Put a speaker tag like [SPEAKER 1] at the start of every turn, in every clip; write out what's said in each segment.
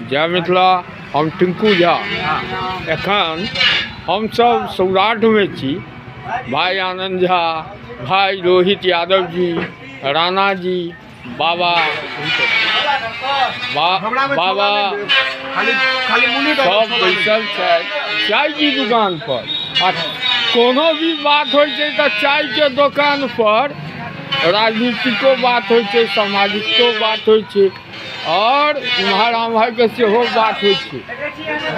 [SPEAKER 1] जय मिथिला। हम टिंकू झा। एखन हमसब सौराठमे छी। भाई आनंद झा, भाई रोहित यादव जी, राणा जी, बाबा बाबा सब बैसल छथि चाय की दुकान पर। आ कोनो भी बात होइ छै तऽ चायके दोकान पर राजनीतिको बात होइ छै, सामाजिको बात होइ छै, आओर इम्हर आम्हरके सेहो बात होइ छै।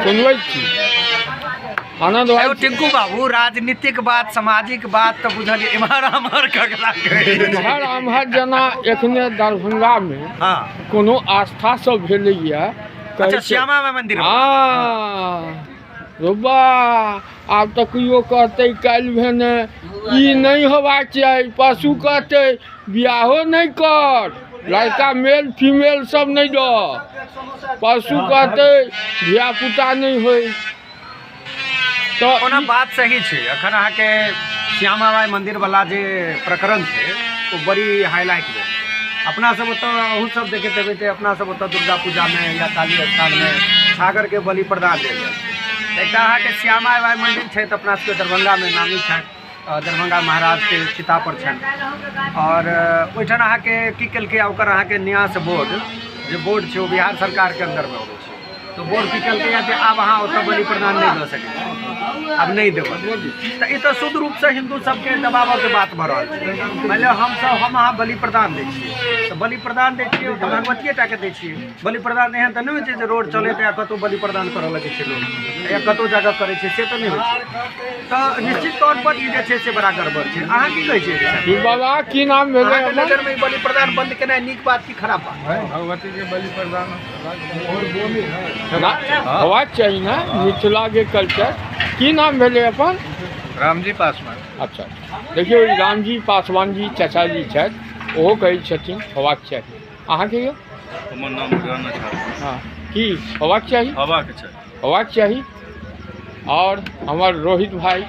[SPEAKER 1] सुनबै छी आनंद भाई।
[SPEAKER 2] टिंकू बाबू, राजनीतिक बात सामाजिक बात तऽ बुझलियै, इम्हर आम्हर ककरा कहै?
[SPEAKER 1] इम्हर आम्हर जेना एखने दरभंगामे
[SPEAKER 2] हाँ
[SPEAKER 1] कोनो आस्था सब भेलैया।
[SPEAKER 2] अच्छा, श्यामा माई मंदिर।
[SPEAKER 1] हाँ रुबा, आब तऽ केओ कहतै काल्हि भेने ई नहि होबाक चाही, पशु कहतै बियाहो नहि कर, लड़का मेल फीमेल सब नहि दऽ, पशु कहतै धियापुता नहि होइ। तऽ
[SPEAKER 2] ओना बात सही छै। अखन अहाँके श्यामा माई मंदिर वाला जे प्रकरण छै ओ बड़ी हाईलाइट भेल। अपना सब ओतऽ अहूँ सब देखैत हेबै जे अपना सब ओतऽ दुर्गा पूजामे या काली स्थानमे छागरके बलि प्रदान देल जाइ छै। एकटा अहाँके श्यामा माई मंदिर छै तऽ अपना सबके दरभंगामे नामी छनि, दरभंगा महाराजके चिता पर छनि। और ओहिठाम अहाँके की केलकै, ओकर अहाँके न्यास बोर्ड जे बोर्ड छै ओ बिहार सरकारके अन्दरमे अबै छै। तऽ बोर्ड की केलकै जे आब अहाँ ओतऽ बलि प्रदान नहि दऽ सकै छी, आब नहि देबै। तऽ ई तऽ शुद्ध रूपसँ हिन्दू सबके दबाबऽके बात भऽ रहल छै। मानि लिअ हमसब हम अहाँ बलि प्रदान दै छियै तऽ बलि प्रदान दै छियै तऽ भगवतिये टाके दै छियै। बलि प्रदान एहन तऽ नहि होइ छै जे रोड चलैत या कतहु बलि प्रदान करऽ लगै छै लोक या कतहु जाकऽ करै छै, से तऽ नहि होइ छै। तऽ निश्चित तौर पर ई जे छै से बड़ा गड़बड़ छै। अहाँ की कहै छियै?
[SPEAKER 1] की बाबा, की नाम भेलै?
[SPEAKER 2] अहाँके नजरमे ई बलि प्रदान बंद केनाइ नीक बात की खराब बात?
[SPEAKER 3] भगवती के बलि प्रदान
[SPEAKER 1] होबाक चाही ने, मिथिलाके कल्चर। की नाम भेलै अपन?
[SPEAKER 3] रामजी पासवान।
[SPEAKER 1] अच्छा, देखियौ ई रामजी पासवान जी चाचा जी छथि, ओहो कहै छथिन होबाक चाही। अहाँके यौ?
[SPEAKER 4] हमर नाम राणा झा।
[SPEAKER 1] हाँ, की होबाक चाही?
[SPEAKER 4] होबाक चाही,
[SPEAKER 1] होबाक चाही। और हमर रोहित भाई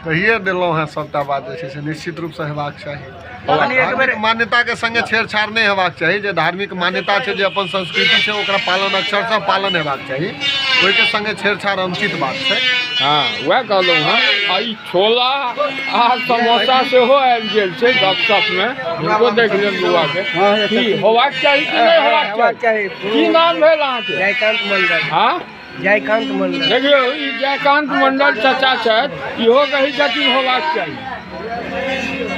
[SPEAKER 5] कहिए देलहुँ हेँ सभटा बात जे छै से निश्चित रूपसँ हेबाक चाही।
[SPEAKER 2] कनि एक बेर
[SPEAKER 5] धार्मिक मान्यताके संगे छेड़छाड़ नहि हेबाक चाही। जे धार्मिक मान्यता छै, जे अपन संस्कृति छै, ओकरा पालन अक्षरशः पालन हेबाक चाही। ओहिके संगे छेड़छाड़ अनुचित बात छै।
[SPEAKER 1] हाँ, वएह कहलहुँ हँ। आ ई छोला आ समोसा सेहो आबि गेल छै गपशपमे, हिनको देख लेब बौआके। की होबाक चाही कि नहि होबाक चाही? की नाम भेल अहाँके?
[SPEAKER 6] जयकांत मंडल।
[SPEAKER 1] हाँ,
[SPEAKER 6] जयकांत मंडल।
[SPEAKER 1] देखियौ ई जयकांत मंडल चाचा छथि, इहो कहै छथिन होबाक चाही।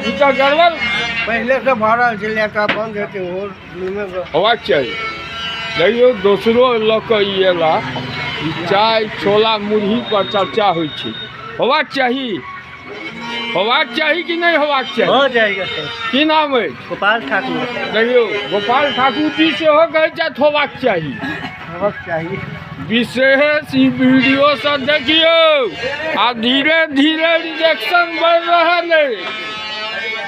[SPEAKER 1] ई तऽ गड़बड़
[SPEAKER 6] पहिले से भऽ रहल छै, लेकर बंद हेतै ओहो जुलमे
[SPEAKER 1] होबाक चाही। देखियौ दोसरो लऽ कऽ ई एला, ई चाय छोला मुरही पर चर्चा होइ छै। होबाक चाही, होबाक चाही कि नहि होबाक चाही?
[SPEAKER 6] हो जाएगा सर।
[SPEAKER 1] की नाम अछि?
[SPEAKER 6] गोपाल ठाकुर।
[SPEAKER 1] देखियौ गोपाल ठाकुर जी सेहो कहै छथि होबाक चाही,
[SPEAKER 6] होबाक चाही।
[SPEAKER 1] विशेष ई वीडियो सब देखियौ, आब धीरे धीरे रिजेक्शन बढ़ि रहल अछि।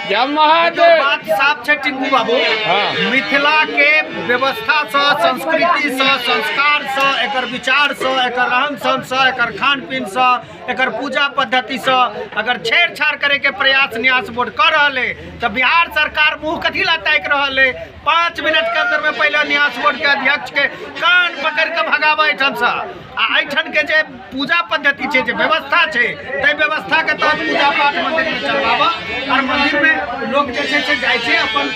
[SPEAKER 1] जय महादेव।
[SPEAKER 2] बात साफ छै टिंकू बाबू।
[SPEAKER 1] हाँ।
[SPEAKER 2] मिथिला के व्यवस्था सँ, संस्कृति सँ, संस्कार सँ, एकर विचार सँ, एकर रहन सहन सँ, एकर खान पीन सँ, एकर पूजा पद्धति सँ अगर छेड़छाड़ करे के प्रयास न्यास बोर्ड कर रहल है तऽ बिहार सरकार मुँह कथी ला ताकि रहल है? 5 मिनट के अंदर में पहले न्यास बोर्ड के अध्यक्ष के कान पकड़ के भगाबे एहिठाम सँ। आ एहिठाम के जे पूजा पद्धति छै, जे व्यवस्था छै, ताहि व्यवस्था के तहत पूजा पाठ मंदिर में चलबाबऽ। और मंदिर में लोक जे छै से जाइ छै, अपन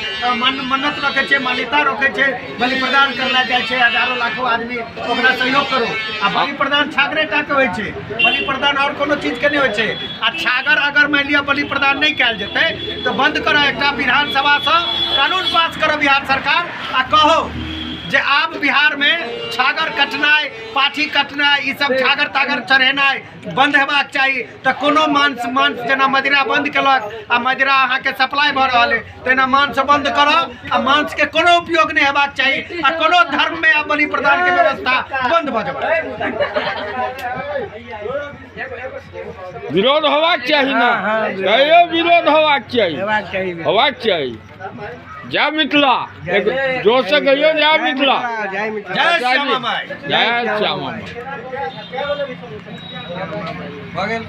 [SPEAKER 2] मन्नत रखै छै, मान्यता रखै छै, बलि प्रदान करला जाइ छै, हजारों लाखों आदमी ओकरा सहयोग करू। आ बलि प्रदान छागरे टा के होइ छै, बलि प्रदान और कोनो चीज के नहि होइ छै। आ छागर अगर मानि लिअ बलि प्रदान नहि कयल जेतै तऽ बंद करऽ, एकटा विधानसभा सँ कानून पास करऽ बिहार सरकार आ कहो जे आब बिहार में छागर कटनाइ, पाठी कटनाइ, ई सब छागर तागर चढ़ेनाइ बंद हेबाक चाही। तऽ कोनो मांस मांस जेना मदिरा बंद केलक आ मदिरा अहाँके सप्लाई भऽ रहल अइ, तहिना मांस बंद करऽ आ मांस के कोनो उपयोग नहि हेबाक चाही। आ कोनो धर्म में आब बलि प्रदान के व्यवस्था बंद भऽ जेबाक चाही।
[SPEAKER 1] विरोध होबाक चाही ने? कहियो विरोध होबाक चाही,
[SPEAKER 6] हेबाक चाही,
[SPEAKER 1] होबाक चाही। जय मिथिला। एक जोर से कहियो जय मिथिला।
[SPEAKER 6] जय मिथिला।
[SPEAKER 2] जय श्यामा माई।
[SPEAKER 1] जय श्यामा माई।
[SPEAKER 2] भऽ गेल।